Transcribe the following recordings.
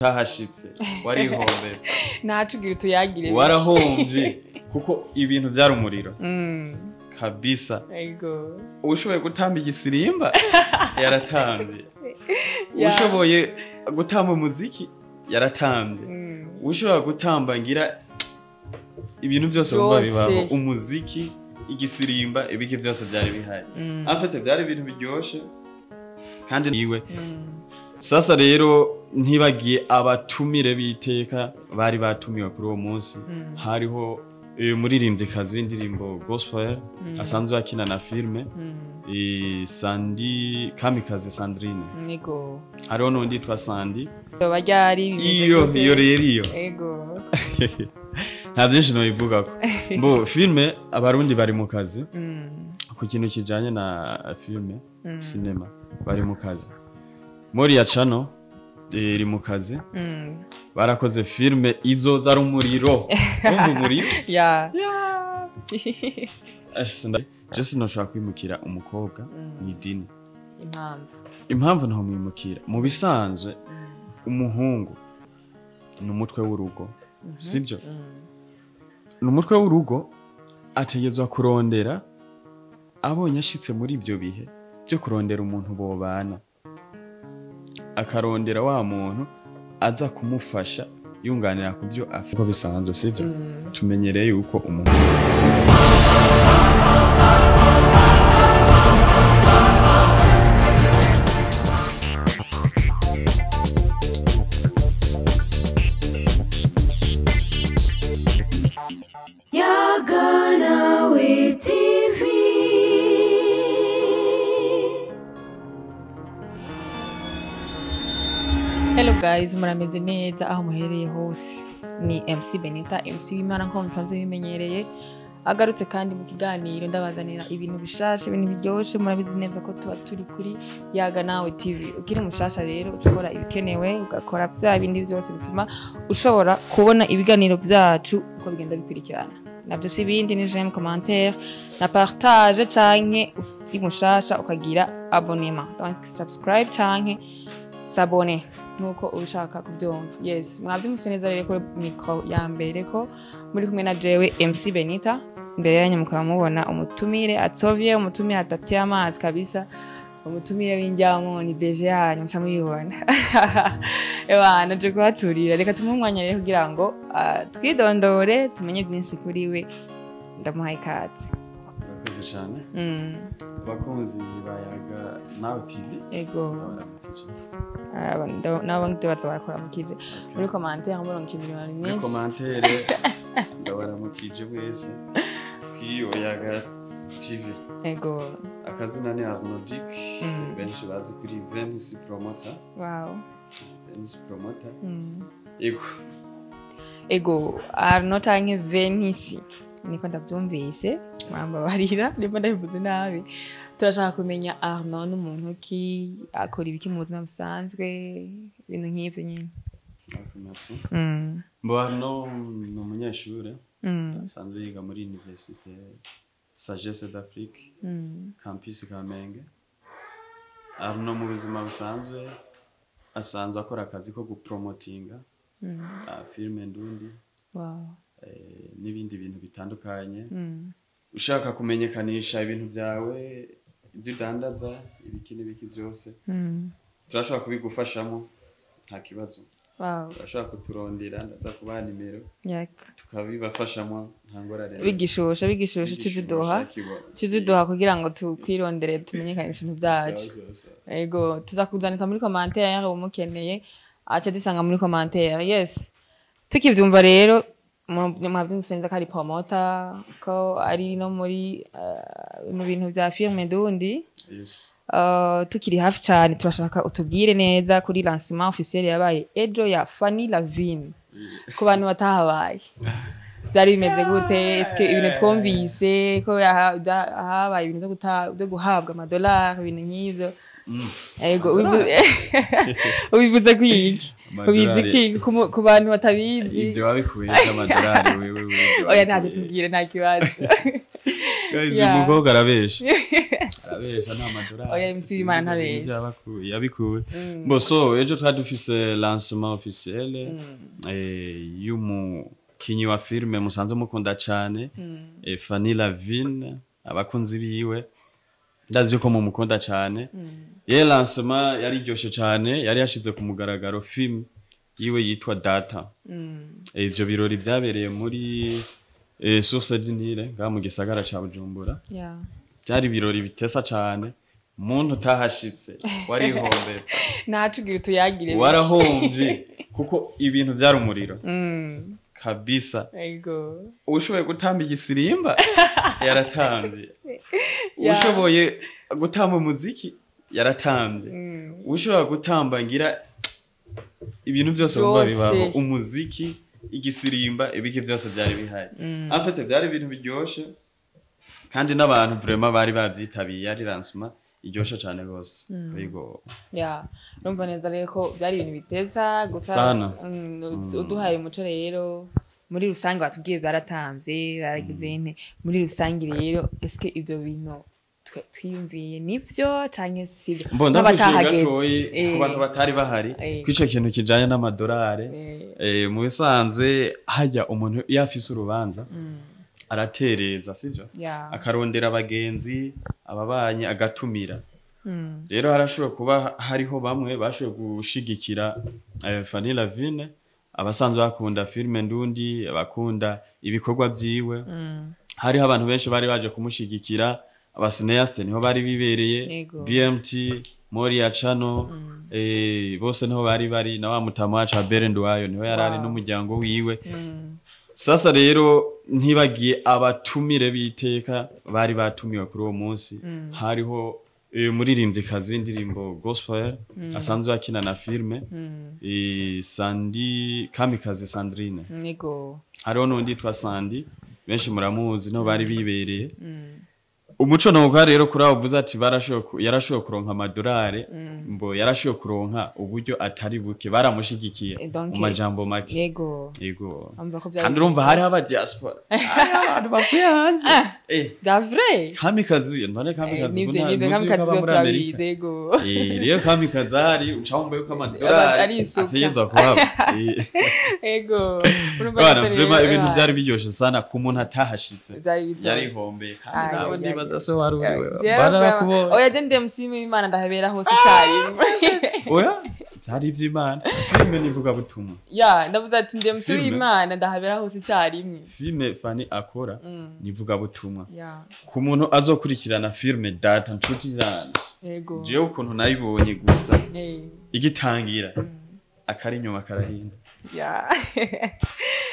Utahashitse warihombeye. Ntacugira utuyagire. Warahombye kuko ibintu byari umuriro kabisa. Ego. Ushoboye gutamba igisirimba yaratambye, ushoboye gutamba umuziki yaratambye, ushobora gutamba ngira ibintu byose wumva bibaho, umuziki, igisirimba, ibiki byose byari bihari. Afite byari ibintu biryoshe kandi niwe. Sasa rero ntibagiye abatumire biteka bari batumiwe kuri uwo munsi. Hariho umuririmbyikazi w'indirimbo gospel asanzwe akina na filme, Sandi Kamikaze Sandrine. Yego. Hariho n'undi yitwa Sandi. Bajyari. Iyo iyo rero iyo. Yego. Nta byinshi nobivugako. Mbo filme abarundi bari mu kazi. Ku kintu kijanye na filme, cinema bari mu kazi. Moriya Channel iri mu kazi. Barakoze filme izoza ari umuriro. Umva umuriro? Ya. Je sinoshobora kwimukira umukobwa mu idini. Impamvu? Impamvu ntaho mwimukira. Mu bisanzwe umuhungu ni umutwe w'urugo. Sibyo? Ni umutwe w'urugo, ategezwa kurondera abonye ashitse muri ibyo bihe byo kurondera umuntu bobana. Akarondera wa muntu aza kumufasha yunganira ku byo afite bisanzwe, sibyo? Tumenyereye yuko umuntu Yaganawe TV. Hello guys, murameze neza aho muherereye hose. Ni MC Benita, MC w'Imana nko musanzwe bimenyereye. Agarutse kandi mu kiganiro ndabazanira ibintu bishasha, ibintu biryoshe. Murabizi neza ko tuba turi kuri Yaganawe TV. Ukiri mushasha rero ushobora ibikenewe ugakora bya bindi byose bituma ushobora kubona ibiganiro byacu uko bigenda bikurikirana. Nabyo si bindi ni j'aime, commentaire na partage, canke uri mushasha ukagira abonnement, donc subscribe canke s'abonner nkuko ushaka kubyumva. Yes, mwabyumvise neza rero kuri micro ya mbere ko muri kumwe na jewe MC Benita. Imbere yanyu mukaba mubona umutumire atsovye, umutumire atateye amazi kabisa, umutumire w'injyamo ni BG yanyu nca mubibona. Ewa naje kuhaturira, reka tumuhe umwanya rero kugira ngo twidondore tumenye byinshi kuri we. Ndamuhaye ikaze. Murakoze cyane. Abakunzi ba Yaganawe TV. Ego. Nabo baza barakuramukije muri commentaire, muronka ibintu Muri myinshi. commentaire ndabaramukije mwese kuri Yaga TV. Ego. Akazina ni Arnodic, benshi bazi kuri Venice Promoter. Wow. Venice Promoter. Ego. Ego, Arno canke Venice niko ndavyumvise, mwambabarira nimba ndabivuze nabi. Turashaka kumenya Arno n'umuntu ki, akora ibiki mu buzima busanzwe, ibintu nk'ivyo nyine. Merci. Mbo Arno ni umunyeshure asanzwe yiga muri Université Sagesse d'Afrique, Campus Kamenge. Arno mu buzima busanzwe asanzwe akora akazi ko gupromotinga filme ndundi. Wow. N'ibindi bintu bitandukanye. Ushaka kumenyekanisha ibintu byawe, ibyo udandaza, ibiki n'ibiki byose, turashobora kubigufashamo nta kibazo. Wow. Turashobora kuturondera, ndaza kubaha nimero, tukabibafashamo nta ngorane. Bigishusha tuziduha tuziduha kugira ngo tukwirondere tumenyekanishe ibintu byacu. Ego, tuzakuzanika muri commentaire yawe umukeneye aca disanga muri commentaire. Yes. Tukivyumva rero mwavyumvise neza ko ari promoter, ko ari no muri mu bintu vya filme ndundi. Yes. Tukiri hafi cyane turashaka utubwire neza kuri lancement officiel yabaye ejo ya Fanny Lavine. Ku bantu batahabaye byari bimeze gute? Eske ibintu twumvise ko habaye ibintu byo guhabwa amadolari, ibintu nk'ivyo? Ego, ubivuze kwiki? Ubizi kwiki ku bantu batabizi? Ibyo wabikuye by'amadolari wewe. Oya ntacyo tubwire, nta kibazo. Guys, Yeah. umukobwa arabesha, arabesha, nta madorari. Oya, MC w'Imana ntabesha. Yabikuye. Bo so ejo twari dufise lancement officiel y'umukinyi wa filme musanzwe mukunda cane, Fanny Lavine. Abakunzi biwe ndazi yuko mumukunda cane. Ye lancement yari iryoshe cane, yari yashize ku mugaragaro film yiwe yitwa Data. Ivyo birori vyabereye muri Source du Nil, ngaha mu gisagara ca Bujumbura. Byari ibirori bitesa cane. Umuntu utahashitse warihombera. Ntacubwire, utuyagire. Warahomvye, kuko ibintu byari umuriro kabisa. Ushoboye gutamba igisirimba yaratambye, ushoboye gutamba umuziki yaratambye, ushobora gutamba ngira ibintu byose wumva Byose. bibaho, umuziki, igisirimba, ibiki byose byari bihari. En fait byari ibintu biryoshe, kandi n'abantu vraiment bari babyitabiriye. Yari lancement iryoshe cane rwose, yego. Ya, urumva neza rero ko byari ibintu biteza gusa. Sana. Uduhaye umuco rero muri rusange, batubwiye baratamvye, baragize nte. Muri rusange rero, eske ivyo bintu twiyumviye nivyo canke sivyo? Mbona ndabishije Nk'abatahageze. gatoyi ku bantu batari bahari kw'ico kintu kijanye n'amadorari. Mu bisanzwe hajya umuntu iyo afise urubanza aratereza, sivyo? Akarondera abagenzi, ababanyi, agatumira. Rero harashobora kuba hariho bamwe bashoboye gushigikira Fanny Lavine, abasanzwe bakunda filme ndundi, abakunda ibikorwa vyiwe. Hariho abantu benshi bari baje kumushigikira. Aba cinéastes niho bari bibereye. BMT, Moria Chano, bose niho bari bari, na wa mutama wacu Abere Nduwayo niho yarari n'umuryango wiwe. Sasa rero ntibagiye abatumire b'iteka bari batumiwe kuri uwo munsi. Hariho umuririmvyikazi w'indirimbo gospel asanzwe akina na filme, Sandi Kamikazi Sandrine. Hariho n'undi yitwa Sandi, benshi muramuzi, niho bari bibereye. Umuco nuko rero kuri abo uvuze ati yarashoboye kuronka amadorari, mbo yarashoboye kuronka uburyo atari buke, baramushigikiye Donc, mu majambo make. Yego. Urumva ko byari Kandi urumva hariho aba diaspora, hariho abantu bavuye hanze. Bya vrai. Kamikazi none Kamikazi Nivyo, ubu nivyo. ntuzi yuko Kamikazi aba zo muri Amerika. turabizi, yego. Rero Kamikazi ahari uca wumva yuko amadorari Ari isuka. ategerezwa kuhaba. Yego, urumva Bana, neza rero, vraiment ibintu byari biryoshe sana ku muntu atahashitse. Byari biryoshe. Yarihombeye kandi Ay, nawe ay, ndibaza ay. so wari uriwe Jewe barakubonye. oya, je ndi MC w'Imana, ndahabera hose icyarimwe. Oya, byari iby'Imana, filime nivuga butumwa. Ya, ndavuze ati ndi MC Filme. w'Imana, ndahabera hose icyarimwe. Filime Fani akora nivuga butumwa. Ku muntu azokurikirana filime Data, nshuti zanjye, jewe ukuntu nayibonye gusa igitangira, akari inyuma karahinda.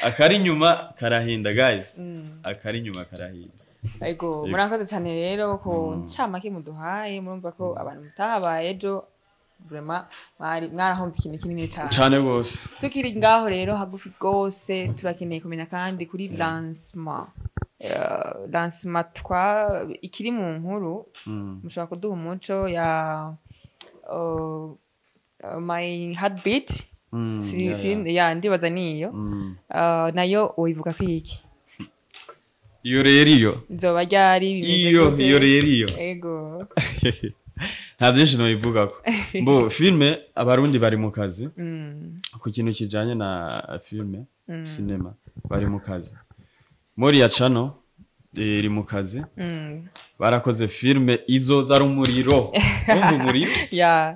Akari inyuma karahinda, guys, akari inyuma karahinda. Ego, murakoze cyane rero ku ncamake muduhaye. Murumva ko abantu mutahabaye ejo vraiment mwari mwarahombye ikintu kinini cyane. Cane gose. Tukiri ngaho rero hagufi rwose, turakeneye kumenya kandi kuri lancement. Lancement twa ikiri mu nkuru, mushobora kuduha umuco ya My Heartbeat? Si, si, ya, ndibaza niyo. Nayo uyivuga ko iki? Iyo rero iyo Nzoba ryari, bimeze iyo gute? Iyo rero iyo nta byinshi nobivugako. Mbo filme, Abarundi bari mu kazi ku kintu kijanye na filme, cinema, bari mu kazi. Moriya Channel iri mu kazi. Barakoze filme izoza ari umuriro. Wumva umuriro? Ya.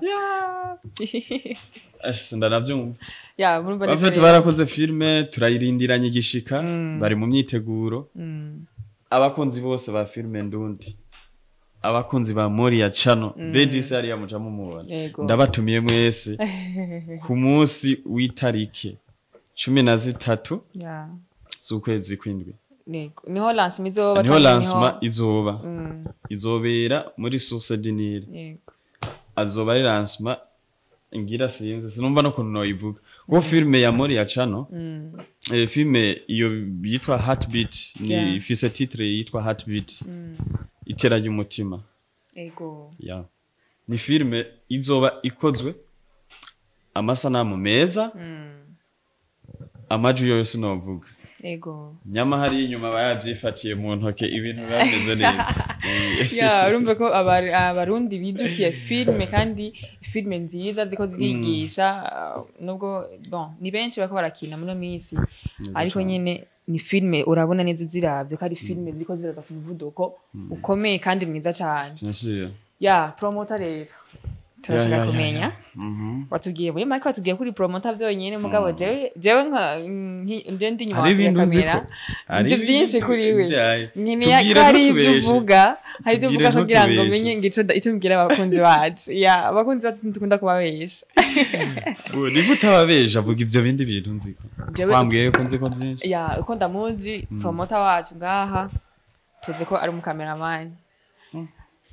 Asha, ndanavyumva. Ya, murumva neza Bafite rero. Barakoze filme, turayirindiranye igishika, bari mu myiteguro. Abakunzi bose ba filme ndundi, abakunzi ba Moriya Channel, BDC hariya muca mumubona. Ndabatumiye mwese ku munsi w'itariki 13 z'ukwezi kw'indwi. Yego. Niho lancement izoba Niho canke lancement izoba. Izobera muri Source du Nil. Azoba ari lancement ngira sinzi, sinumva no kuntu noyivuga, kuko filme ya Moriya Channel, filme iyo yitwa Heartbeat, ni ifise titre yitwa Heartbeat, itera ry'umutima. Ya, ni filme izoba ikozwe amasanamu meza, amajwi yose novuga. Ego. Nyama hari inyuma bayavyifatiye mu ntoke, ibintu biba bimeze neza. Ya, urumva ko Abarundi bijukiye filme, kandi filme nziza ziko zirigisha, nubwo bon ni benshi bako barakina muri minsi, ariko nyene ni filme urabona neza uziravye ko ari filme ziko ziraza ku muvuduko ukomeye kandi mwiza cane. Bien sûr. Ya, promoter rero turashaka kumenya. Watubwiye muri make, watubwiye kuri promoter vyonyene, mugabo jewe nka nje ndi inyuma Hari ya ibintu nzi kamera, ko hari nzi ibintu vyinshi kuri we. Vyaye. Nkeneye Tubwire ko hari ivyo ntutubeshe. uvuga, hari ivyo Tubwire uvuga kugira ngo ntutubeshe. menye ngico ico mbwira abakunzi bacu. Ya, abakunzi bacu ntikunda kubabesha. Ubu niba utababesha, vuga ivyo bindi bintu nziko. Wambwiye ko nziko byinshi. Ya, uko ndamuzi promoter wacu ngaha, tuzi ko ari umukameramani.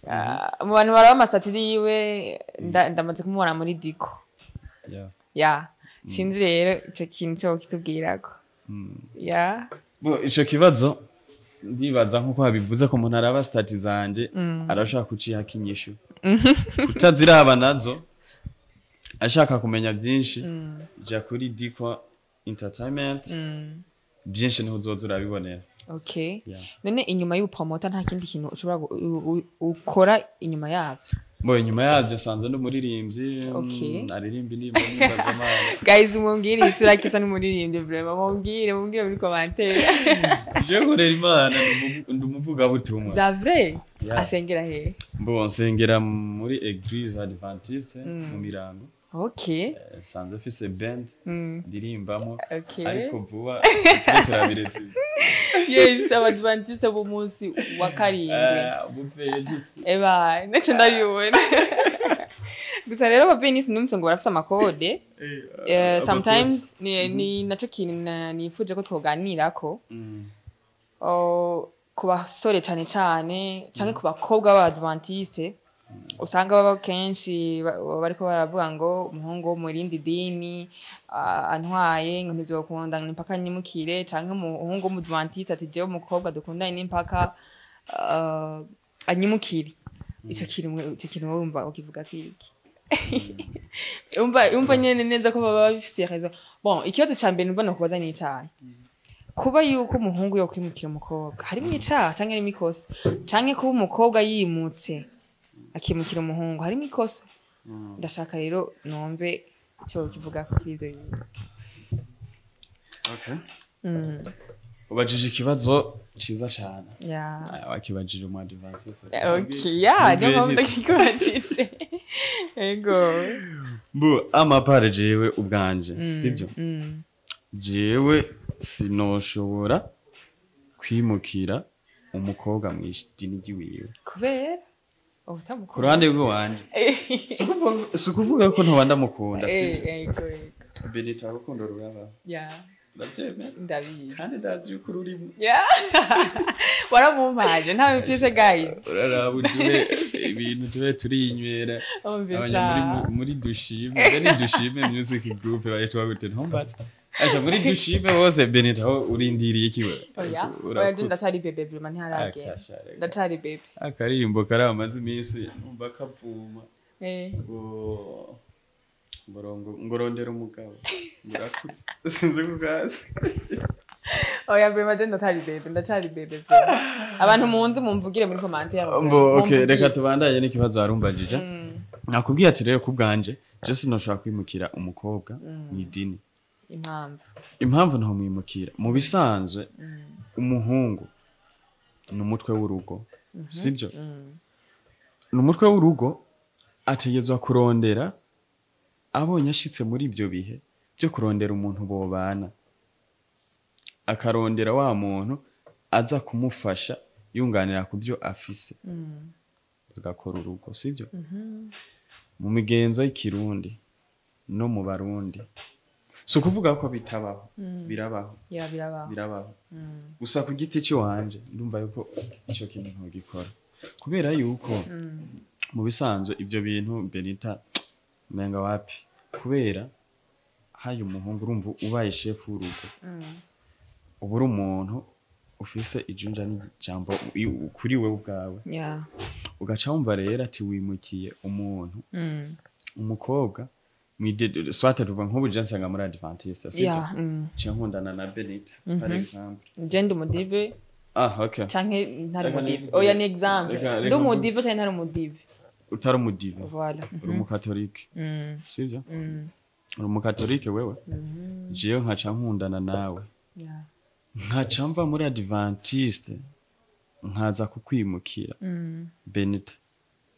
Ya, mu bantu baraba ama statuts yiwe, ndamaze kumubona muri diko. Ya, sinzi rero ico kintu cyo kitubwirako. Ya. Bo, ico kibazo ndibaza nkuko babivuze ko umuntu araba statuts zanje arashaka kuciha inyishu, kutaziraba nazo ashaka kumenya byinshi, ja kuri Diko Entertainment, byinshi niho uzoza urabibonera. Okay. Yeah. None inyuma y'ubupromota nta kindi kintu ushobora ukora inyuma yavyo? Bo, inyuma yabyo sanzwe ndi umuririmbyi, aririmba indirimbo n'imbazamana. Guys, mumbwire isura kisa n'umuririmbyi, vraiment mumbwire muri commentaire. Je nkorera Imana, ndi umuvugabutumwa. Vya vrai? Yeah. Asengera he? Mbo, nsengera muri Eglise Adventiste mu Mirango. Sanzwe mfise band ndirimbamo, ariko vuba tube turabiretse. Yes, Abadventiste b'umunsi wa karindwi. Ubupfegisi. Eba, naco ndabibona. Gusa rero abavenisi numvise ngo barafise amakode. Sometimes ni naco kintu nifuje ko twoganirako. Oh, ku basore cane cane canke ku bakobwa b'Abadventiste, usanga baba kenshi bariko baravuga ngo umuhungu wo mu rindi dini, antwaye ngo ntivyokunda, ngo impaka nyimukire, canke umuhungu w'Umudventiste ati jewe umukobwa dukundanye n'impaka anyimukire. Ico kintu wowe wumva ukivuga kiki? Umva nyene neza ko baba bafise raison. Bon, ikibazo ca mbere numva nokubaza ni icahe: kuba yuko umuhungu yokwimukira umukobwa harimwo icaha canke harimwo ikosa, canke kuba umukobwa yimutse akimukira umuhungu harimwo ikosa? Ndashaka rero numve ico kivuga kuri ivyo bintu. Okay. Ubajije ikibazo ciza cane. Yeah. Ah, wakibajije umu Adventiste. Okay, yeah, niyo mpamvu ndakikubajije. Ego. Bu amapare, jewe ubwanje, sivyo? Mm. Jewe sinoshobora kwimukira umukobwa mw'idini ryiwiwe. Kubera utamukunda? Ku ruhande rw'iwanje, si ukuvuga ko ntoba ndamukunda, sivyo? Ego. Benita, urukundo rurabaho. Ndabyemera. Ndabizi. Kandi ndazi yuko rurimo. Yeah. Waramumpaje, ntawe mfise, guys. Uraraba utube ibintu tube turinywera. Umvisha. Abanya muri Dushime, mbe ni Dushime Music Group bayitwa gute? Ntumbatse aje muri Dushime bose. Benita, aho urindiriye ikiwe? Oya. Urakuze. Oya, ndacari bébé, vraiment ntiharagera. Akasha, reka. Ndacari bébé. Akaririmbo kari amaze iminsi numva kavuma, ngo ngorondera umugabo, ngurakuze, sinzi kugazi. Oya, vraiment je ndacari bébé, ndacari bébé vraiment. Abantu munzi mumvugire muri commentaire. Mbo, okay, Mumvugire. reka tubandanye n'ikibazo warumbajije. Nakubwiye ati rero kubwanje je sinoshobora kwimukira umukobwa mu idini. Impamvu? Impamvu ntomwimukira, mu bisanzwe umuhungu ni umutwe w'urugo, sibyo? Ni umutwe w'urugo, ategerezwa kurondera, abonye ashitse muri ibyo bihe byo kurondera umuntu bobana, akarondera wa muntu aza kumufasha yunganira ku byo afise, bagakora urugo, sibyo? Mu migenzo y'ikirundi no mu Barundi, si ukuvuga ko bitabaho, birabaho. Ya, birabaho. Birabaho. Gusa ku giti cy'iwanje ndumva yuko icyo kintu ntugikora, kubera yuko mu bisanzwe ibyo bintu, Benita, umenga wapi, kubera haye umuhungu, urumva ubaye shefu w'urugo, uba uri umuntu ufise ijunja n'ijambo kuri wewe ubwawe, ugaca wumva rero ati wimukiye umuntu, umukobwa. Soit tuva nk'ubu je nsanga muri Adventiste, sibyo? Yeah. Nca nkundana na Benita, par exemple. Je ndi umudive. Ah, okay. Canke ntari Reka umudive? nivuge. Oya, ni exemple. Reka Ndi umudive canke ntari umudive? Utari umudive. Voilà. Uri umukatolike, sibyo? Mm. Uri umukatolike wewe, jewe nkaca nkundana nawe, nkaca mva muri Adventiste nkaza kukwimukira. Benita,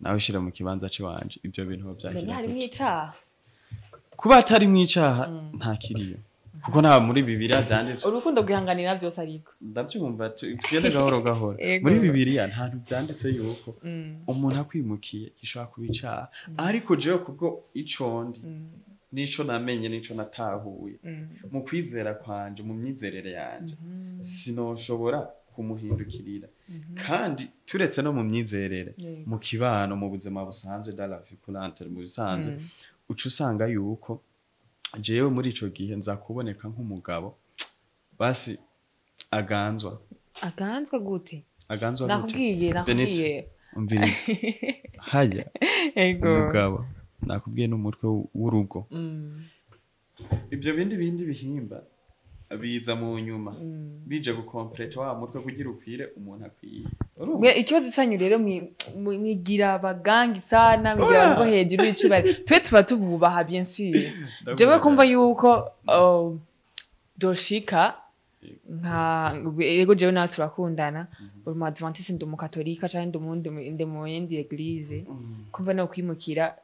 nawe shira mu kibanza ciwanje, ibyo bintu None bavyakira harimwo gute? icaha? Kuba atari mu icaha nta kiriyo, kuko nta muri Bibiliya vyanditswe. Urukundo rwihanganira byose ariko. Ndavyumva, tugende gahoro gahoro. Ego. Muri Bibiliya nta hantu vyanditse yuko umuntu akwimukiye gishobora kuba icaha, ariko jewe kubwo ico ndi nico namenye nico natahuye mu kwizera kwanje, mu myizerere yanje, sinoshobora kumuhindukirira. Kandi turetse no mu myizerere, mu kibano, mu buzima busanzwe, dans la vie courante, mu bisanzwe, uca usanga yuko jewe muri ico gihe nza kuboneka nk'umugabo basi aganzwa. Aganzwa gute? Aganzwa gute? Nakubwiye. Benita. Nakubwiye. Umviriza haya. Ego. Umugabo nakubwiye n'umutwe w'urugo. Ibyo bindi bihimba biza mu nyuma, bije gukompleta wa mutwe kugira ukwire umuntu akwiye. Urumva? Mwe ikibazo cyanyu rero mwigira abagangi sana, mwigira Oya. ngo hejuru y'icubahiro. Twe tuba tububaha, bien sûr. Jewe kumva yuko doshika nka ego, jewe nawe turakundana, uri mu Adventiste, ndi umukatolika canke ndi mu yindi église, kumva no kwimukira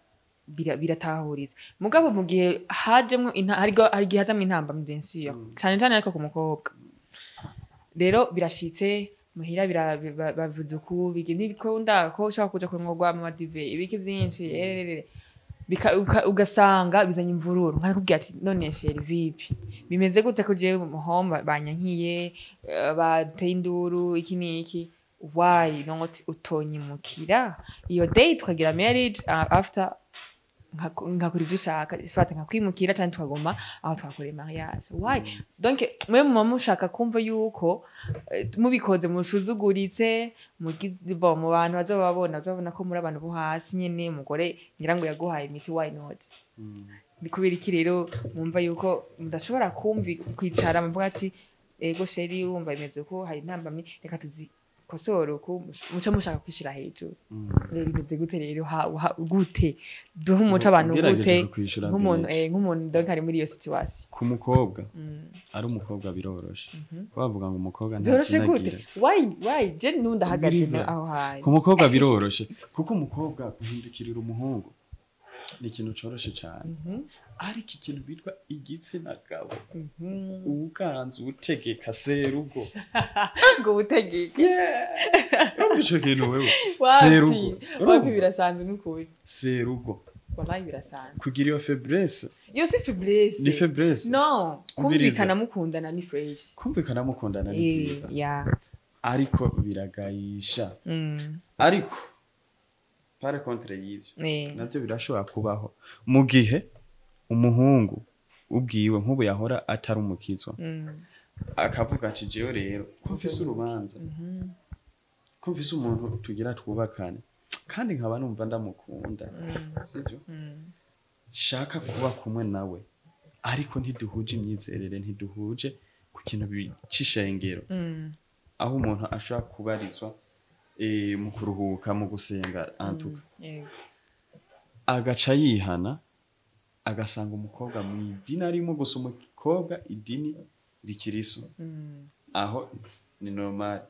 biratahuritse. Mugabo mu gihe hajemwo hari igihe hajamwo intambamyi, bien sûr, cane cane ariko ku mukobwa. Rero birashitse muhira bavuze uku ntibikunda ko ushobora kuja kurongorwa mu madive, ibiki vyinshi, ererere. Ugasanga bizanye imvururu. Nkakubwira ati: "None chéri, vipi, bimeze gute ko jewe muhomba banyankiye, bateye induru, iki n'iki? Why not utonyimukira iyo day tukagira marriage, after nkakora ibyo ushaka, soit nkakwimukira canke tukaguma aho twakoreye mariage?" Why? Donc mwe muba mushaka kumva yuko mubikoze musuzuguritse bon, mu bantu bazobabona, bazobona ko muri abantu bo hasi nyene. Umugore ngira ngo yaguhaye imiti, why not? Ni kubera iki rero mwumva yuko mudashobora kumvi kwicara muvuga ati: "Ego chéri, urumva bimeze uko, hari intambamyi, reka tuzikosore uku"? Muca mushaka kwishira hejuru. Rero bimeze gute rero? Gute duhe umuco abantu Ugerageje gute kukwishura, nk'umuntu Benita. Nk'umuntu donc ari muri iyo situation? Ku mukobwa, ari umukobwa biroroshe, ko bavuga ngo umukobwa Byoroshe gute? ntakinagira. Why? Je nundi ahagaze Ubwiriza. aho hantu. Ku mukobwa biroroshe, kuko umukobwa guhindukirira umuhungu ni ikintu coroshe cyane, ariko ikintu bitwa igitsina gabo, ubuganza, ubutegeka, serugo. Ngo ubutegeke? Urumva ico kintu wewe? Wapi? Serugo. Wapi? Urumva? Birasanzwe n'ukuri. Serugo. Wallahi birasanzwe. Kugira iyo faiblesse. Iyo si faiblesse. Ni faiblesse. No. Umviriza. Kumvikana mukundana ni fresh. Kumvikana mukundana ni vyiza, ariko biragayisha. Ariko par contre y'ivyo, navyo birashobora kubaho mu gihe umuhungu ubwiwe nk'ubu yahora atari umukizwa, akavuga ati: "Jewe rero ko mfise urubanza, ko mfise umuntu tugira twubakane, kandi nkaba numva ndamukunda, sivyo, shaka kuba kumwe nawe, ariko ntiduhuje imyizerere, ntiduhuje ku kintu c'ishengero, aho umuntu ashobora kubarizwa mu kuruhuka, mu gusenga antuka." Agaca yihana, agasanga umukobwa mu idini arimo, gusa umukobwa idini rikiriso. Aho ni normal.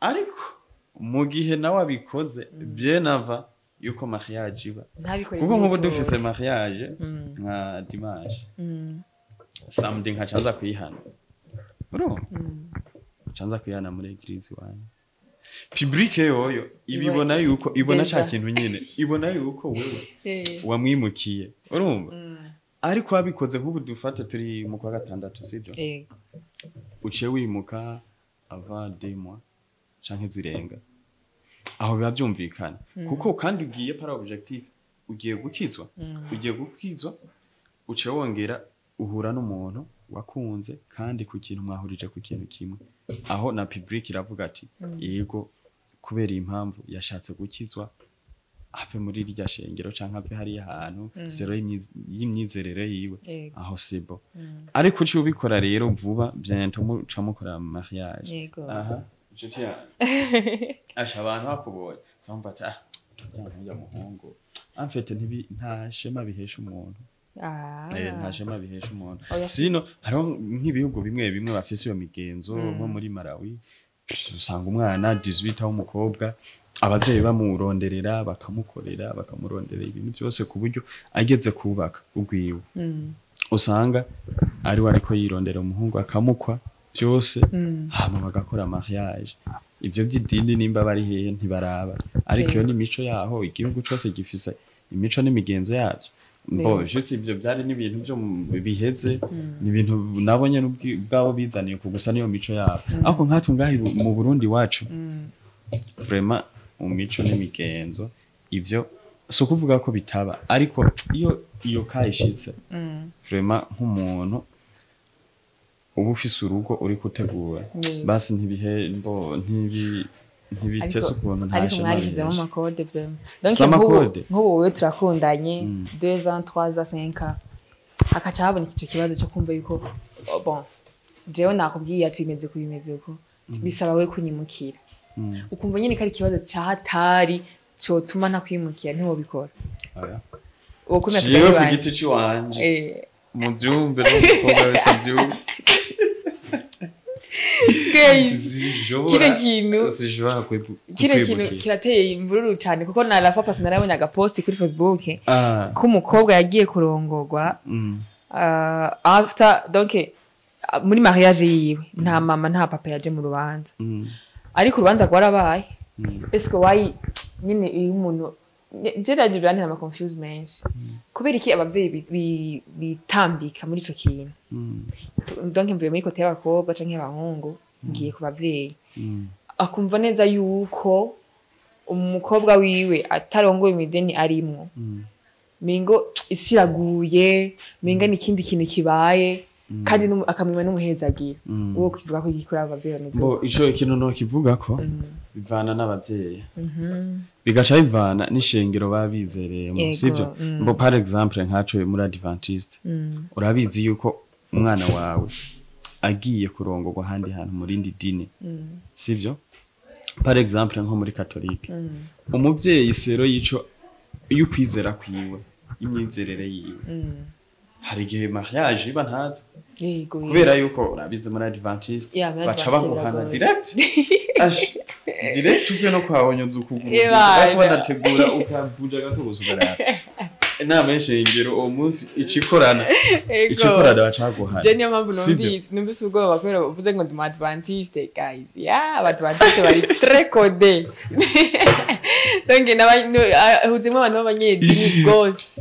Ariko mu gihe nawe abikoze bien avant yuko mariage iba, Ntabikore. kuko nk'ubu Ntibitoze. dufise mariage nka dimanche, samedi nkaca nza kuyihana, urumva, nkaca nza kuyihana muri église iwanyu, public yoyo ibibona yuko ibona ca Déjà. kintu nyine, ibona yuko wewe wamwimukiye, urumva. Ariko wabikoze nk'ubu dufate turi mu kwa gatandatu, sibyo? Yego. Uciye wimuka avant 2 mois canke zirenga, aho biba byumvikana, kuko kandi ugiye par objectif, ugiye gukizwa, ugiye gukizwa, uciye wongera uhura n'umuntu wakunze, kandi ku kintu mwahurije ku kintu kimwe. Aho na public iravuga ati: "Yego, kubera iyi mpamvu yashatse gukizwa." Ave muri rirya shengero canke ave hariya hantu zero y'imyizerere yiwe. Aho sibo, ariko uciye ubikora rero vuba, bientôt muca mukora mariage. Aha inshuti yanjye, asha abantu bakubonye nzumva ati: "Ah, ya muhungu." En fait ntibi nta shema bihesha umuntu. Nta shema bihesha umuntu. Oya. Sino hariho nk'ibihugu bimwe bimwe bafise iyo migenzo, nko muri Malawi usanga umwana 18 w'umukobwa abavyeyi bamuronderera, bakamukorera, bakamuronderera ibintu byose, ku buryo ageze kubaka ugwiwe usanga ari we ariko yirondera umuhungu, akamukwa byose, hama bagakora mariage. Ibyo by'idini nimba bari hehe ntibaraba, ariko iyo ni imico yaho. Igihugu cose gifise imico n'imigenzo yavyo. Bo juste ibyo byari n'ibintu byo biheze, ni ibintu nabo nyene ubwabo bizaniye ku gusa niyo mico yabo. Ariko nkatwe ngaha mu Burundi wacu, vraiment mu mico n'imigenzo ivyo si ukuvuga ko bitaba, ariko iyo iyo kayishitse, vraiment nk'umuntu uba ufise urugo uri gutegura, basi ntibihe mbo ntibitese ukuntu nta Ariko shema mwarishyizemo bihesha. ama codes vraiment. Donc Si nk'ubu ama codes. nk'ubu wowe turakundanye 2 ans, 3 ans, 5 ans, hakaca haboneka icyo kibazo cyo kumva yuko, oh, bon, jewe nakubwiye ati bimeze uku, bimeze uku, bisaba we kunyimukira, ukumva nyine ko ari ikibazo cyahatari cyotuma ntakwimukira, ntiwobikora? Oya. Wokwemera Jewe ku tukabibana? giti ciwanje, muvyumve, n'umukobwa wese avyumve. Guys, Sinshobora, kino kintu sinshobora kino kintu kukwimukira. kirateye imvururu cyane, kuko na la fois passée narabonye agaposti kuri Facebook k'umukobwa yagiye kurongorwa, after donc muri mariage yiwe nta mama nta papa yaje mu rubanza, ariko urubanza rwarabaye. Est-ce que why nyine iyo umuntu je birantera ama confuse menshi, kubera iki abavyeyi bitambika muri ico kintu? Donc mvuye muri côté y'abakobwa canke y'abahungu, ngiye ku bavyeyi, akumva neza yuko umukobwa wiwe atarongoye imideni arimwo, mingo isi iraguye, minga ni ikindi kintu kibaye, kandi akamwima n'umuhezagira. Uwo kivuga ko igikora abavyeyi bameze Bo ico ikintu no kivuga ko bivana n'abavyeyi, bigaca bivana n'ishengero baba bizereyemo, sivyo? Mbo par exemple nkaco muri Adventiste, urabizi yuko umwana wawe agiye kurongorwa ahandi hantu mu rindi dini, sivyo? Par exemple nko muri Katolike, umuvyeyi sero yico y'ukwizera kwiwe, imyizerere yiwe, hari igihe mariage iba ntazi, kubera yuko urabizi muri Adventiste Yeah, muri baca Adventiste baguhana biragoye. direct. Ash, direct uvuye no kwahonyoza ukuguru Ebana. gusa, banategura ukabuja gato gusa, ukaraba inama y'ishengero uwo munsi icikorana, icikorana bacaguhana. Je niyo mpamvu Sivyo? numvise ubwoba kubera uvuze ngo ndi mu Adventiste. Guys, yeah, Abadventiste bari très codés. Donc huzimwo abantu b'abanyedini rwose,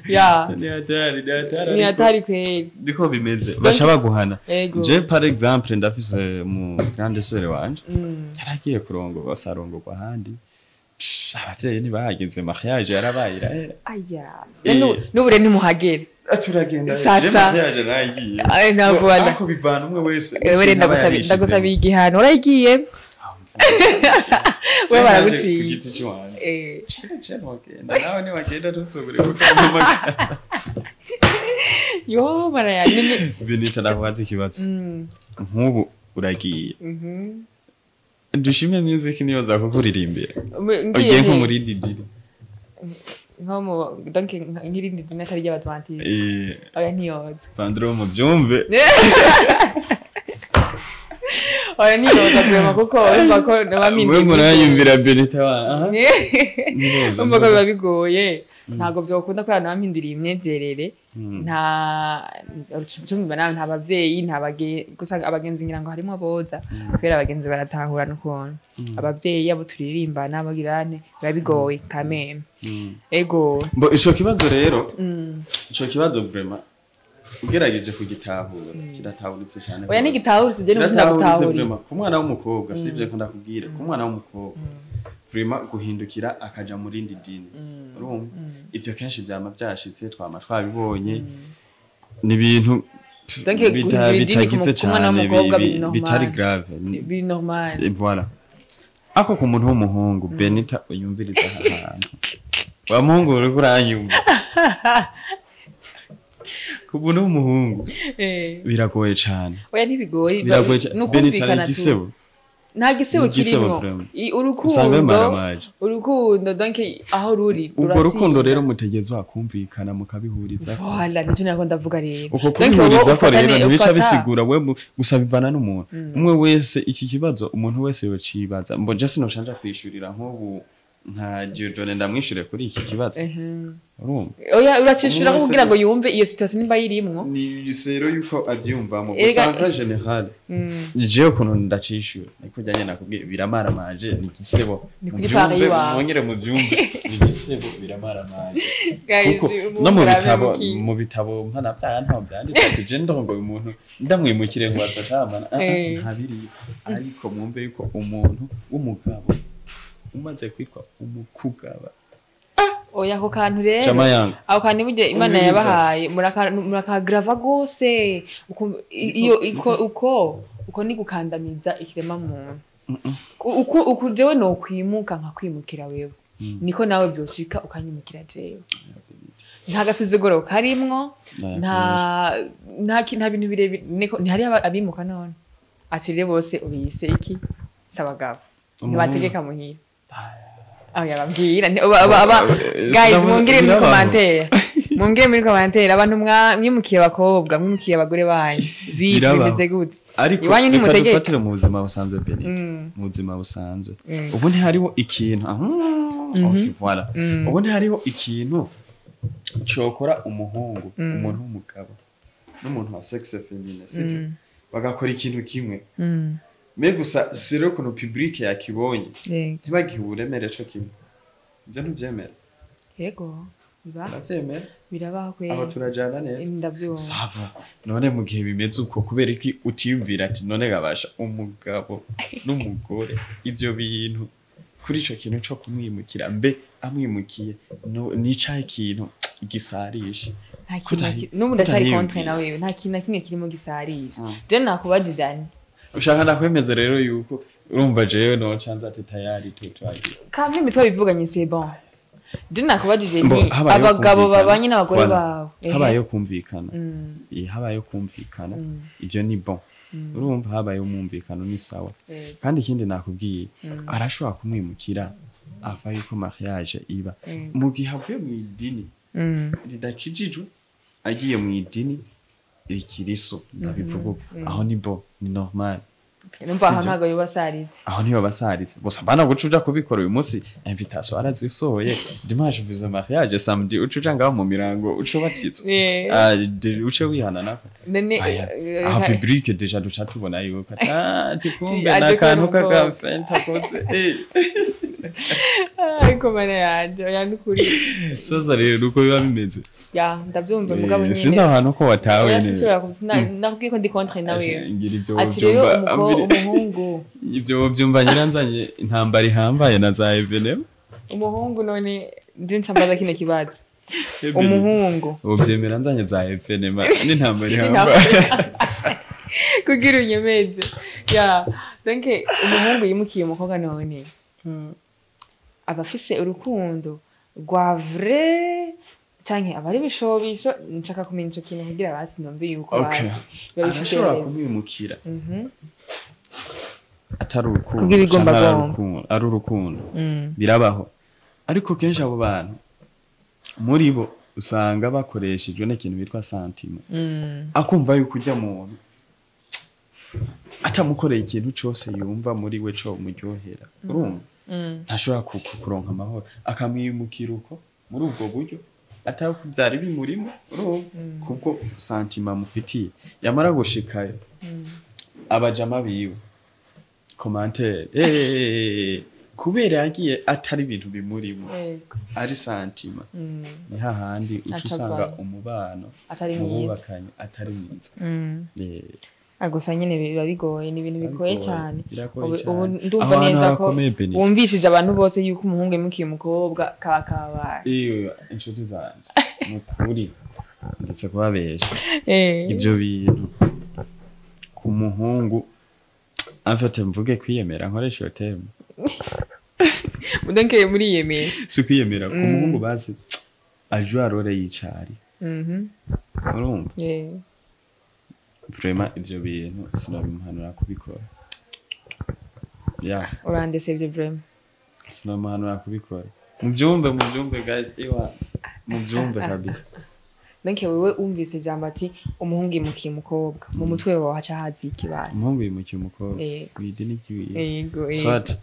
yeah. Ni hatari, ni hatari. Ni Ariko hatari kweli. Niko bimeze, baca baguhana. Je par exemple ndafise mu grande sœur wanje yaragiye kurongorwa, sarongorwa ahandi. Psh, abavyeyi ntibahageze, mariage yarabaye irahera. Aya. N'ubu rero ntimuhagere. Turagenda. Sasa. Je mariage nayigiye. Ay, ntabwo. Ariko bivana umwe wese Wewe rero ikintu aba yarishizemo. ndagusabiye igihano, urayigiye we baraguciye. Ku giti ciwanje. Je nogenda, nawe niwagenda ntuzobure kukampamagara. Yo maraya nini. Benita, ndakubaza ikibazo. Nk'ubu uragiye, Dushime Music niyo za kukuririmbira, Ngiye ugiye nko he? muri didiri. Nko mu donc nk'irindi dini atari ry'Abadventiste? Oya, ntiyoza. Pandro, muvyumve. Oya, ntiyoza vraiment, kuko urumva ko Mwe muranyumvira Benita wa aha. Ntiboza, urumva ko ntiboza. biba bigoye, ntabwo byokunda kubera nabampinduriye imyizerere. Nta cyo nawe, nta bavyeyi, nta bagenzi, gusa abagenzi ngira ngo harimo aboza, kubera abagenzi baratahura n'ukuntu abavyeyi abo turirimbana bagirane biba bigoye kameme. Ego. Bo ico kibazo rero, ico kibazo vraiment ugerageje kugitahura kiratahuritse cyane Oya, rwose. nigitahuritse, je n'ubu Kiratahuritse ndagutahuritse. vraiment. Ku mwana w'umukobwa, sivyo ko ndakubwira, ku mwana w'umukobwa vraiment guhindukira akaja mu rindi dini, urumva ivyo kenshi vyama vyashitse, twama twabibonye, ni ibintu Donc, guhindura idini bitagize ku mwana cyane, w'umukobwa biri normal. bitari grave. Biri normal. Et voilà. Ako ku muntu w'umuhungu, Benita, uyumviriza aha hantu. Wa muhungu uriko uranyumva, ku muntu w'umuhungu biragoye cane. Oya, ntibigoye. Biragoye cane. Ni ukumvikana Benita, tu. igisebo. Nta gisebo Ni igisebo kirimwo. Vraiment. Urukundo, Usanga bimaramaje. urukundo, donc aho ruri Urwo rukundo ruratsinda. rero mutegezwa kumvikana, mukabihuriza. Voilà, nicyo nako ndavuga rero. Uko Donc wowe kubihuriza ko rero ntibica bisigura we gusa bivana n'umuntu umwe wese. Iki kibazo umuntu wese yocibaza, mbo je sinoshanja kwishurira nk'ubu nka Dieudonné ndamwishure kuri iki kibazo. Urumva? Oya, uracishura Umuntu wese kugira ngo yumve iyo situation nimba yirimwo. Ni sero yuko avyumvamo. Erega- Gusa en général, jewe ukuntu ndacishura niko jyanye nakubwiye, biramaramanje, ni igisebo. Ni kuri Muvyumve, pari iwawe. mwongere muvyumve, ni igisebo, biramaramanje. Guys, Kuko ubu no mu bitabo, murabemukiye. mu bitabo mpanabyaha ntaho byanditse ati je ndongoye umuntu ndamwimukire ngo azacamana. Ntabiriyo. Ariko mwumve yuko umuntu w'umugabo umaze kwitwa umukugaba, Oya, ako kantu rero, jama yanga. ako kantu burya Imana Umviriza. yabahaye, murakagrava gose. Iyo uko ni gukandamiza ikirema muntu. Uko jewe nokwimuka nkakwimukira wewe, niko nawe vyoshika ukanyimukira jewe. Nta gasuzuguro karimwo, nta bintu birebire. Niko ntihari abimuka none ati rero bose ubise iki, si abagabo ntibategeka muhira. Aho yababwira guys, mumbwire muri birabaho. commentaire, mumbwire muri commentaire, abantu mwimukiye abakobwa, mwimukiye abagore banyu, Birabaho. bimeze gute? Ariko Iwanyu reka ntimutegeka? dufatire mu buzima busanzwe, Benita. Mu buzima busanzwe, ubu ntihariho ikintu, ok, voilà. Ubu ntihariho ikintu cokora umuhungu, umuntu w'umugabo n'umuntu wa sexe féminin, sibyo, bagakora ikintu kimwe, mais gusa sero ukuntu public yakibonye, ntibagihe uburemere co kimwe. Ibyo ntubyemera? Yego, biba. Urabyemera? Birabaho kweri. Aho turajana neza. Ndavyumva. Ça va. None mu gihe bimeze uko, kubera iki utiyumvira ati none gabasha umugabo n'umugore ivyo bintu kuri ico kintu co kumwimukira, mbe amwimukiye no, nicaye ikintu gisarisha? Nta kintu n'ubu ndacyari contre Kutahiyumvira. nawe, nta kintu na kimwe kirimo gisarisha. Je nakubajije nti Ushaka ndakwemeza rero yuko urumva jewe noca nza ati tayari tutwagiye. Quand même twabivuganye, c'est bon. Je nakubajije Mbo, nti habayeho abagabo kumvikana. babanye n'abagore Voilà. bawe. Ehe. Habayeho kumvikana. Habayeho kumvikana, ibyo ni bon. Urumva, habayeho umwumvikano ni sawa. Kandi ikindi nakubwiye, arashobora kumwimukira ava yuko mariage iba, mu gihe avuye mu idini ridakijijwe agiye mu idini rikiriso, ndabivuga uko. Aho ni bon, ni normal. Numva aho Sivyo? ntabwo yoba asaritse. Aho niyo basaritse gusa. Mbana guca uja kubikora uyu munsi, invitation arazisohoye, dimanche uvuze mariage, samedi uca uja ngaho mu mirango uca ubatizwa. Ah, uce wihana nako. None Aya, aha public déjà duca tubona yuko ati kumbe aje n'akantu kubera umukobwa. k'agafenta koze. Ariko mana yanje, oya, nukuri. Sasa rero uko biba bimeze. Ya, ndabyumva, mugabo nyene Sinzi aho hantu ko watawe Oya, neza. sinshobora nakubwiye ko ndi contre nawe. Ngira ibyo Ati rero byumva umuhungu ibyo byumva nyiranzanye intambara ihambaye na za événement. Umuhungu, none nje ncambaza kino kibazo, umuhungu Ubu byemera nzanye za événement n'intambara ihambaye. Kugira unyemeze ya, donc umuhungu yimukiye umukobwa, none aba afise urukundo rwa vrai canke aba ari ibishobisho? Nshaka kumenya ico kintu kugira basi numve yuko basi biba bifise Arashobora neza. kumwimukira atari urukundo Kubwira canke ari igombagomba. ari urukundo. Birabaho, ariko kenshi abo bantu muri bo usanga bakoreshejwe n'ikintu bitwa sentiment. Akumva yuko ujya muntu atamukoreye ikintu cose yumva muri we co muryohera, urumva, ntashobora kuronka amahoro, akamwimukira uko muri ubwo buryo atari byari bimurimo, urumva, kubwo sentiment amufitiye. Yamara gushikayo, abajama biwe commentaire, kubera yagiye atari ibintu bimurimo, ari sentiment, ni hahandi uca Aca usanga avayo. umubano Atari mu mwiza. bubakanye atari mwiza. Gusa nyine biba bigoye, ni ibintu bigoye Biragoye, cyane. biragoye Ubu cyane. ubu ndumva Aho hantu neza ko harakomeye, Benny. wumvishije abantu bose yuko umuhungu yimukiye umukobwa kaba kabaye. Iyo inshuti zanje, ni ukuri ndetse kubabesha, ivyo bintu ku muhungu, en fait mvuge kwiyemera, nkoresha iyo terme. Donc muriyemera. Si kwiyemera ku muhungu, basi aje rôle yicari. Urumva? Yeah. Vraiment ivyo bintu sinabimuhanura kubikora, ya. Urandesevye vraiment. Sinamuhanura kubikora. Muvyumve, muvyumve guys, ewa, muvyumve kabisa. Donc wewe umvise ijambo ati umuhungu yimukiye umukobwa, mu mutwe wawe haca haza iki basi? Umuhungu yimukiye umukobwa mw'idini ry'iwiwe, Yego. soit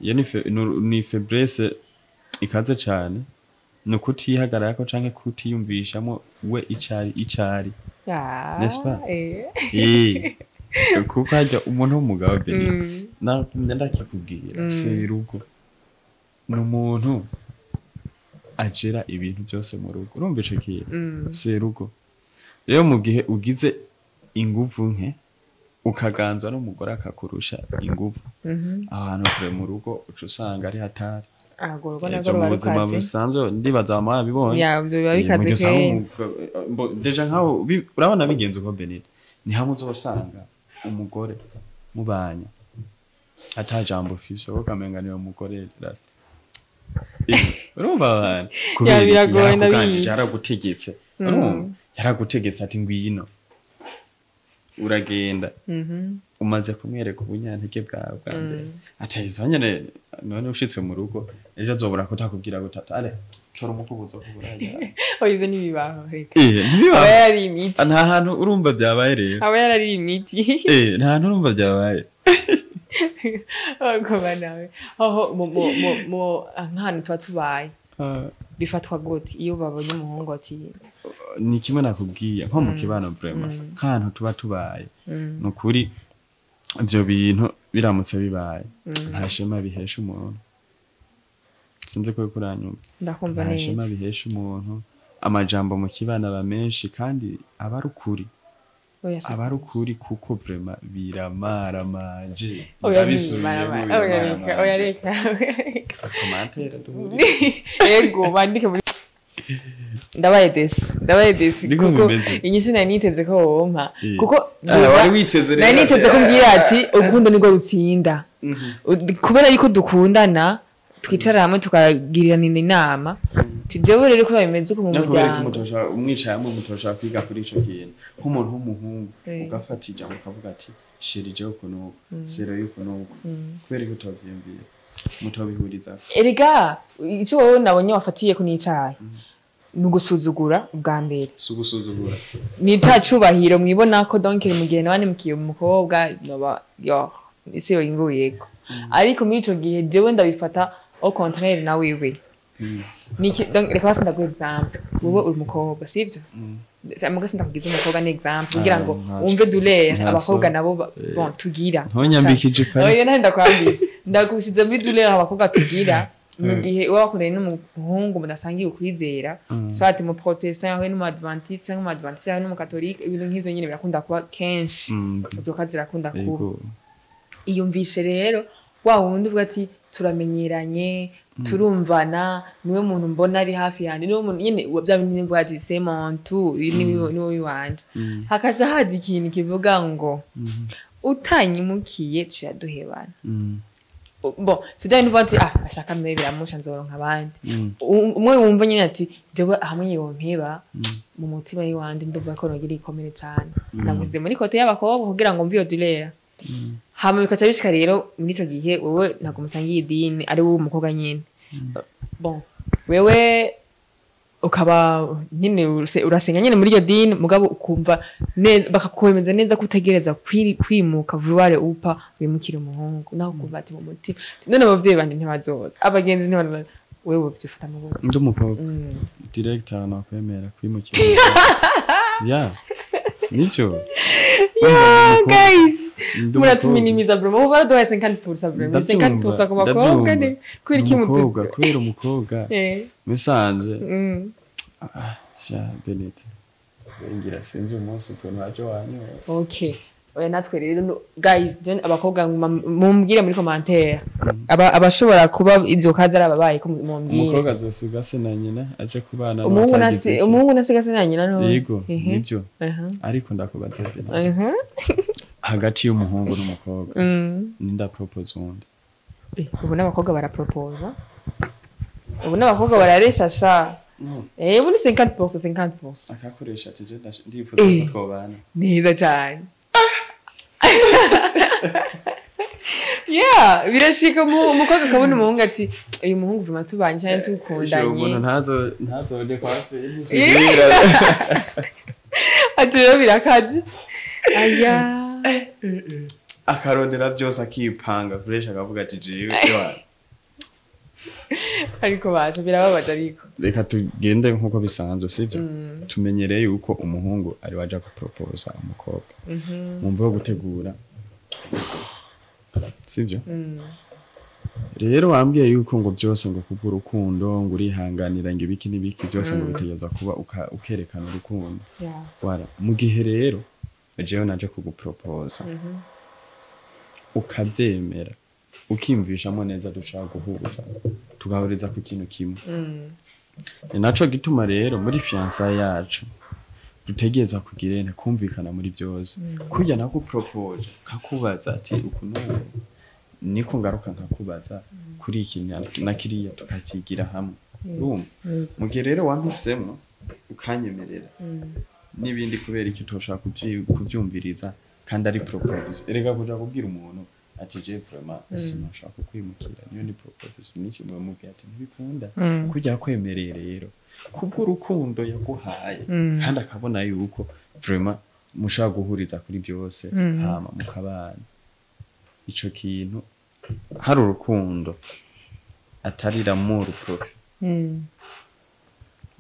iyo ni faiblesse ikaze cane, ni ukutihagararako canke kutiyumvishamo we icari icari. N'est-ce pas? Eh. Eh, kuko harya umuntu w'umugabo, Beni, ndakikubwira, serugo ni umuntu agera ibintu byose mu rugo. Urumva ico kintu? Serugo rero, mu gihe ugize inguvu nke, ukaganzwa n'umugore akakurusha inguvu, ahantu kure mu rugo uca usanga ari hatari. Ago urugo Ivyo narwo mu ruba buzima rukaze. busanzwe ndibaza wama wabibonye. Ya, ibyo biba Mu bikaze gihe usanga kenshi. Déjà nkaho urabona bigenze uko, Benita, ni hamwe uzosanga umugore mubanye ata jambo ufise, wowe ukamenga niwe mugore rasta. Urumva abantu kubera iki? Biragoye, Yarakuganjije, ndabizi. yaragutegetse. Urumva, yaragutegetse ati ngwino, uragenda. Umaze kumwereka ubunyantege bwawe bwa mbere, aca izo nyene. None ushitse mu rugo ejo azobura kutakubwira gutata ale tora umukubuzo kuburaya. Oya, ivyo ntibibaho, reka. Ntibibaho. Aba yarari imiti. Nta hantu urumva byabaye rero. Aba yarari imiti. Nta hantu urumva byabaye. Agoma nawe aho mu nk'ahantu tuba tubaye, bifatwa gute iyo babonye umuhungu ati? Ni kimwe nakubwiye, nko mu kibano vraiment, nk'ahantu tuba tubaye, ni ukuri ivyo bintu biramutse bibaye, nta shema bihesha umuntu. Sinzi ko uriko uranyumva. Ndakumva Nta shema neza. bihesha umuntu. Amajambo mu kibano aba menshi kandi aba ari ukuri. Oya, si. Aba ari ukuri kuko vraiment biramaramanje. Oya, Ndabisubiyemo, oya, reka, oya, biramaramanje. reka. Commentaire duhurire. Ego, bandike muri ndabaye desi, ndabaye desi. Niko Kuko bimeze. inyishu nari niteze ko wompa, kuko Wari witeze rero. Nari niteze ko mbwira ati urukundo nirwo rutsinda. Kubera yuko dukundana, twicara hamwe tukagirirana inama. Jewe rero ko bimeze uko mu No kubera ko muryango. mutosha umwicaye hamwe, mutosha kwiga kuri ico kintu nk'umuntu w'umuhungu, ugafata ijambo ukavuga ati chéri, jewe uku nuku, sero yuko nuku, kubera ko utavyiyumviye mutobihuriza. Erega icyo wowe nabonye wafatiye ko nicaye ni ugusuzugura ubwa mbere. Si ugusuzugura. Ni ca cubahiro mwibona ko donc mu gihe naba nimukiye umukobwa noba yo ese yoyinguyeko, ariko muri ico gihe jewe ndabifata au contraire na wewe. Niki donc, reka basi ndaguha exemple. Wowe uri umukobwa, sivyo? Muga sindakugize umukobwa, ni exemple kugira ngo wumve douleur abakobwa nabo bon tugira. Ntunyambike ijipo. Oya, nawe ndakwambitse, ndagushize muri douleur abakobwa tugira mu gihe uba wakundanye n'umuhungu mudasangiye ukwizera, soit mu protestant yahuye n'umu adventiste, cyangwa umu adventiste yahuye n'umu catholique. Ibintu nk'ivyo nyine birakunda kuba kenshi. Inzoka zirakunda kuba. Iyumvishe rero wa wundi uvuga ati turamenyeranye, turumvana, niwe muntu mbona ari hafi yanjye, niwe muntu nyine bya bindi nivuga ati c'est mon tout, uyu niwe wanje. Hakaza haza ikintu kivuga ngo utanyimukiye tuyaduhebana. Bon, c'est bya bindi uvuga ati ah, ashaka mbe biramusha, nzoronka abandi. Umwe wumva nyine ati jewe hamwe yompeba, mu mutima w'iwanje ndumva ko nogira ikomere cane. Navuze muri côté y'abakobwa kugira ngo mve iyo douleur. Hama bikaca bishika rero muri ico gihe wewe ntabwo musangiye idini, ari wowe umukobwa nyine, bon, wewe ukaba nyine urasenga nyine muri iryo dini, mugabo ukumva bakakwemeza neza ko utegereza kwimuka vouloir ou pas wimukira umuhungu, naho ukumva ati mu mutima ati, none abavyeyi banje ntibazoza, abagenzi ntibazoza, wewe uvyifata mu gute? Ndi umukobwa, direct ahantu wakwemera kwimukira, ya, nicyo. Yeah, guys, Ndi muratuminimiza bro, muba baraduhaye 50% bro, 50% ku bakobwa ni kubera iki mutu Umukobwa, kubera umukobwa musanze. Ah, sha Benita, ngira sinzi umunsi ukuntu waje wanyoye. Okay, oya, natwe rero guys, abakobwa mumbwire muri commentaire abashobora kuba ivyo kazi ari ababaye ko mumbwire. Umukobwa azosiga se na nyina aje kubana Umuhungu n'uwatagize nasi iki. Umuhungu nasiga se na nyina no. Yego, nibyo. Ariko ndakubaza, Benita, hagati y'umuhungu n'umukobwa, ninda propose uwundi? Ubu n'abakobwa baraproposa. Ubu n'abakobwa bararesha sha. Ubu ni 50% 50%. Akakoresha ati je ndifuza ko twobana. Neza cyane. Yeah, birashika umukobwa akabona umuhungu ati uyu muhungu vuma tubanye cyane tukundanye. Umuntu ntazo kwa fe. Ati rero birakaze. Aya. Akarondera byose akipanga fresh akavuga ati jewe. Ariko baje birababaje ariko. Reka tugende nkuko bisanzwe sivyo? Tumenyereye yuko umuhungu ari waje guproposa umukobwa. Mumve gutegura. Sivyo? Rero wambwiye yuko ngo byose ngo kubura urukundo ngo urihanganira ngo ibiki n'ibiki byose ngo bitegeza kuba ukerekana urukundo. Wala mu gihe rero jewe naje kuguproposa. Ukavyemera ukimvishamo neza dushaka guhuza tugahuriza ku kintu kimwe. Ni naco gituma rero muri fiançailles yacu dutegereza kugira kumvikana muri byose. Kujya nakupropose kakubaza ati ukuntu niko ngaruka nkakubaza kuri iki na kiriya tukakigira hamwe. Urumva mu gihe rero wampisemo ukanyemerera n'ibindi kubera iki utoshaka kubyumviriza kandi ari proposition. Erega kuja kubwira umuntu ati je vraiment sinashaka kwimukira niyo ni proposition n'iki mubwira ati ntibikunda kujya kwemerera rero kubw'urukundo yaguhaye kandi akabona yuko vraiment mushaka guhuriza kuri byose hama mukabana. Ico kintu hari urukundo atari l'amour profit.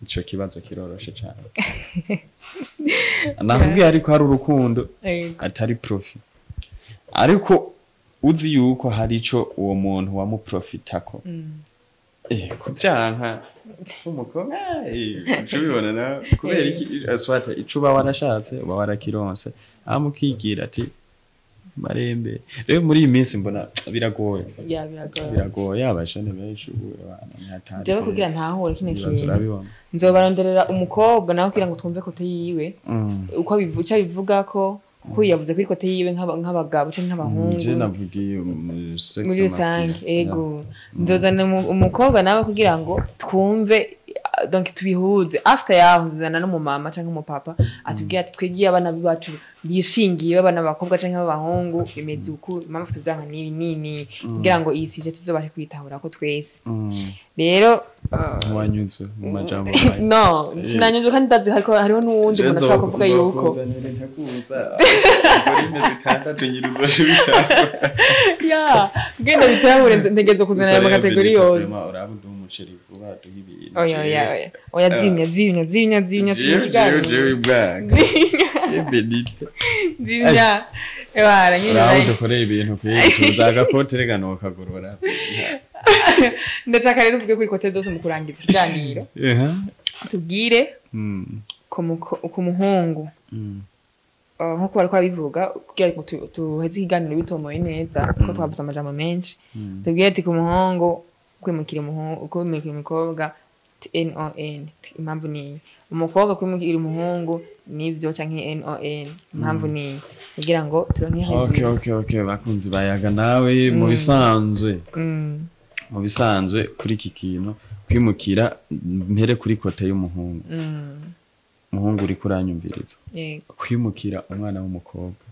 Ico kibazo kiroroshe cyane. Nakubwiye ariko hari urukundo atari profit. Ariko uzi yuko hari ico uwo muntu wamuprofitako. Kuvyanka umukobwa ubibona na kubera iki aswata ico uba warashatse uba warakironse amukigira ati marembe. Rero muri iyi minsi mbona biragoye. Biragoye abashane benshi ubu abana ntatari. Jewe kugira ntahure kine kintu. Nzobaronderera umukobwa nawe kugira ngo twumve kote yiwe. Uko bivuca bivuga ko ko yavuze kuri kote yiwe nk'abagabo canke nk'abahungu. Je navugiye sex muri rusange. Ego. Nzozana umukobwa nawe kugira ngo twumve donc tubihuze. After yaho nzozana no mumama canke umupapa atubwira ati twegiye abana bacu bishingiye abana bakobwa canke abahungu bimeze uku mama afite byanka nibi nini kugira ngo iyi sije tuzobashe kwitahura ko twese. Rero wanyuzwe mu majambo. No, sinanyuzwe kandi ndazi hariko hariho n'uwundi muntu ashaka kuvuga yuko ya genda bitahure ntegezo kuzana ayo makategori yose. Oya oya oya zimya zimya zimya zimya zimya ebara nyine nawe dukoreye ibintu kuri tuzaga kote rega no kagorora. Ndashaka rero uvuge kuri kote zose mu kurangiza ikiganiro. Tubwire ku muhungu nkuko bariko barabivuga kugira ngo tuheze ikiganiro bitomoye neza ko twavuze amajambo menshi. Tubwire ati ku muhungu kwimukira umuhungu kwimukira umukobwa NON impamvu ni umukobwa kwimukira umuhungu nivyo canke NON impamvu ni kugira ngo turonke hazi. Okay bakunzi bayaga nawe mu bisanzwe. Mu bisanzwe kuri iki kintu kwimukira mpere kuri kote y'umuhungu. Umuhungu uri kuranyumviriza. Kwimukira umwana w'umukobwa.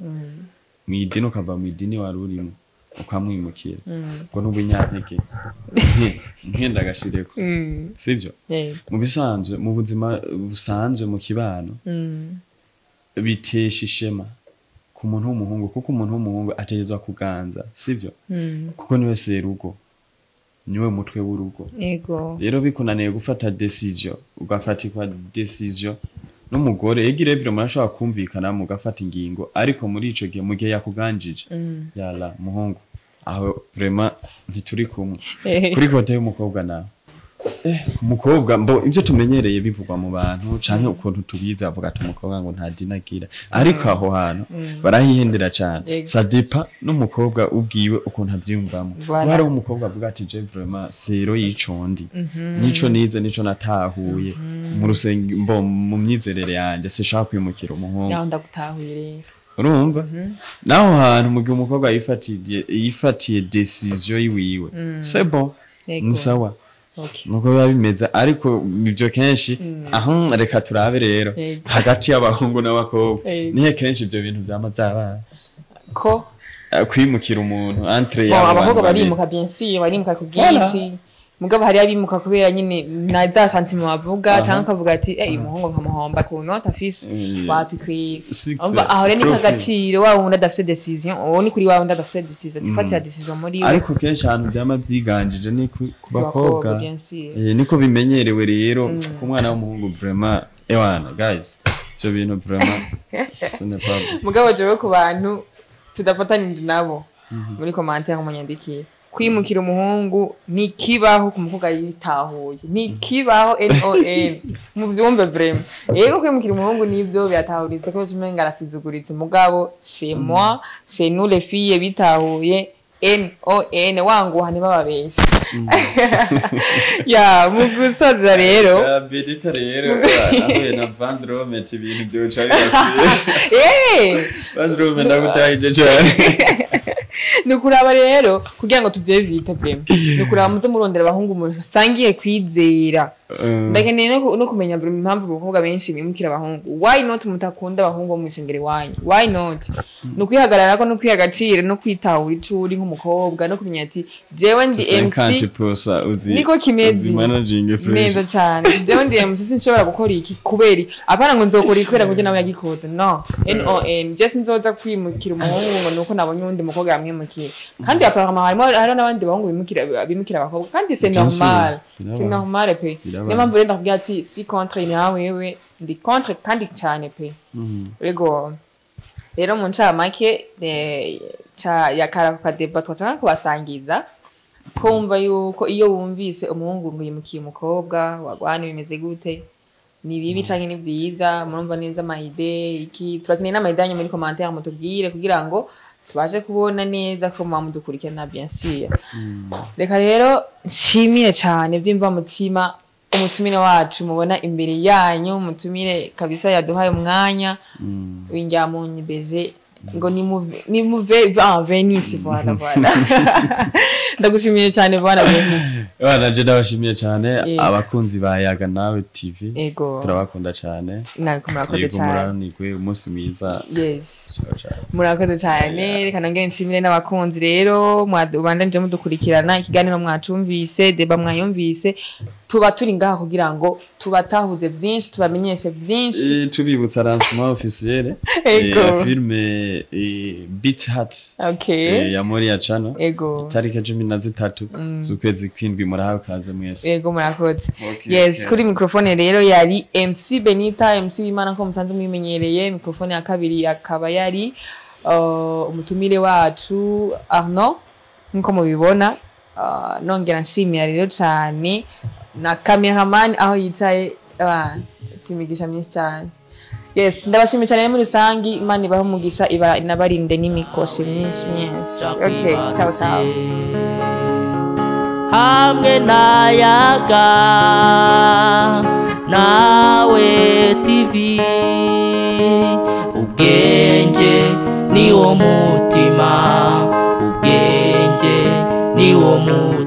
Mu idini ukava mu idini wari urimo ukamwimukira. Ngo n'ubunyantege. Nkenda gashireko. Sivyo? Mu bisanzwe mu buzima busanzwe mu kibano. Bitesha ishema ku muntu w'umuhungu kuko umuntu w'umuhungu ategezwa kuganza, sivyo? Kuko niwe serugo. Niwe mutwe w'urugo. Yego. Rero bikunaniye gufata decision, ugafatikwa decision n'umugore egire biro murashobora kumvikana mugafata ingingo ariko muri ico gihe mu gihe yakuganjije. Yala muhungu aho vraiment ntituri kumwe. Kuri kote y'umukobwa nawe. Umukobwa mbo ibyo tumenyereye bivugwa mu bantu canke ukuntu tubiza avuga ati umukobwa ngo nta dinagira ariko aho hantu barahihendera cyane. Ça dépend n'umukobwa ubwiwe ukuntu avyumvamo. Hari umukobwa avuga ati je vraiment sero yicondi nico nize nico natahuye mu rusenge mbo mu myizerere yanje sishaka kwimukira umuhungu. Naho ndagutahuye rero. Urumva? Naho hantu mu gihe umukobwa yifatiye decision yiwiwe. C'est bon. Ni sawa, nuko biba bimeze. Ariko ibyo kenshi aho reka turabe rero hagati y'abahungu n'abakobwa, nihe kenshi ibyo bintu byama byabaye? Ko Kwimukira umuntu entre Bon, y'abo abakobwa bantu babiri. Barimuka, bien sûr, barimuka ku bwinshi, mugabo hari abimuka kubera nyine na za sentiments bavuga, cyangwa akavuga ati: "Eh, uyu muhungu nkamuhomba ku nota afise, wapi kwiga." Six, Umva, aho rero ni profit. nk'agaciro wa wundi adafise décision, uwo ni kuri wa wundi adafise décision, tifatira décision muri we. Ariko kenshi ahantu byama byiganjije ni ku bakobwa. Bien sûr. Niko bimenyerewe rero ku mwana w'umuhungu. Vraiment, ewana guys, ivyo bintu vraiment ce n'est pas bon. Mugabo jewe ku bantu tudafatanije nabo, muri commentaire munyandikire: kwimukira umuhungu ntikibaho ku mukobwa yitahuye, ntikibaho, non muvyumve vraiment. Yego, kwimukira umuhungu nivyo biratahuritse ko umenga arasuzuguritse, mugabo chez moi, chez nous les filles bitahuye, non wanguha ntibababeshe. Ya, mu gusoza rero, Benita rero ahuye na Vandrome, ibintu byoca bibakwiye. Vandrome, ndagutahije cane. Ni ukuraba rero kugira ngo tuvyevite, vraiment ni ukuraba muze murondera abahungu musangiye kwizera. Ndakeneye no kumenya vraiment impamvu abakobwa benshi bimukira abahungu. Why not mutakunda abahungu bo mw'isengero iwanyu? Why not? Ni ukwihagararako no kwiha agaciro no kwitahura ico uri nk'umukobwa no kumenya ati: "Jewe ndi MC." 50% uzi. Niko kimeze. Uzi managing fresh. Neza cyane. "Jewe ndi MC, sinshobora gukora iki kubera iki." Apana ngo nzokora iki kubera ngo nawe yagikoze. No, non, je sinzoja kwimukira umuhungu ngo nuko nabonye uwundi mukobwa yamwimukiye. Kandi apparemment harimo, hariho n'abandi bahungu bimukira abakobwa, kandi c'est Bien sûr. normal, Birabaho. c'est normal pe. Birabaho. Niyo mpamvu rero ndakubwira ati suis contre nawe, wewe ndi contre kandi cyane pe. Rego rero mu ncamake ca yakara ku kadeba twashaka kubasangiza ko wumva yuko iyo wumvise umuhungu ngo yimukiye umukobwa wagwana, bimeze gute? Ni bibi canke ni vyiza? Murumva neza ama idées iki? Turakeneye n'ama idées yanyu muri commentaire, mutubwire kugira ngo tubashe kubona neza ko muba mudukurikirana, bien sûr. Reka rero nshimire cyane by'imvamutima umutumire wacu mubona imbere yanyu, umutumire kabisa yaduhaye umwanya w'injyamunyi beze ngo ni muve, ah, Venise. Voilà, voilà, ndagushimiye cyane, voilà, Venise. Bana, je ndabashimiye cyane, Yego. abakunzi ba Yaga Nawe TV. Ego. Turabakunda cyane. Ntabwo, murakoze Yego. cyane. Muranigwe, umunsi mwiza. Yes. Ciao, ciao. Murakoze cyane. Reka nongere nshimire n'abakunzi rero mwabandanije mudukurikirana. Ikiganiro mwacumvise, débat mwayumvise, tuba turi ngaha kugira ngo tubatahuze byinshi, tubamenyeshe byinshi. Tubibutsa lancement officiel Ego. ya filme Beat Heart ya Moria Channel, itariki 13 z'ukwezi kw'indwi. Murahawe kaze mwese. Ego, murakoze. Okay, Yes. okay. Kuri microphone rero yari MC Benita, MC w'Imana ko musanze mwimenyereye. Microphone ya kabiri akaba yari umutumire wacu Arnaud nkuko mubibona. Nongera nshimira rero cyane na cameraman aho yicaye, timigisha myinshi cyane. Yes, ndabashimiye cyane muri rusangi. Imana ibahe umugisha, iba inabarinde n'imikoshi myinshi myinshi. Okay, ciao ciao. Hamwe n'ayaga Nawe TV, ubwenge ni wo mutima, ubwenge ni wo mutima.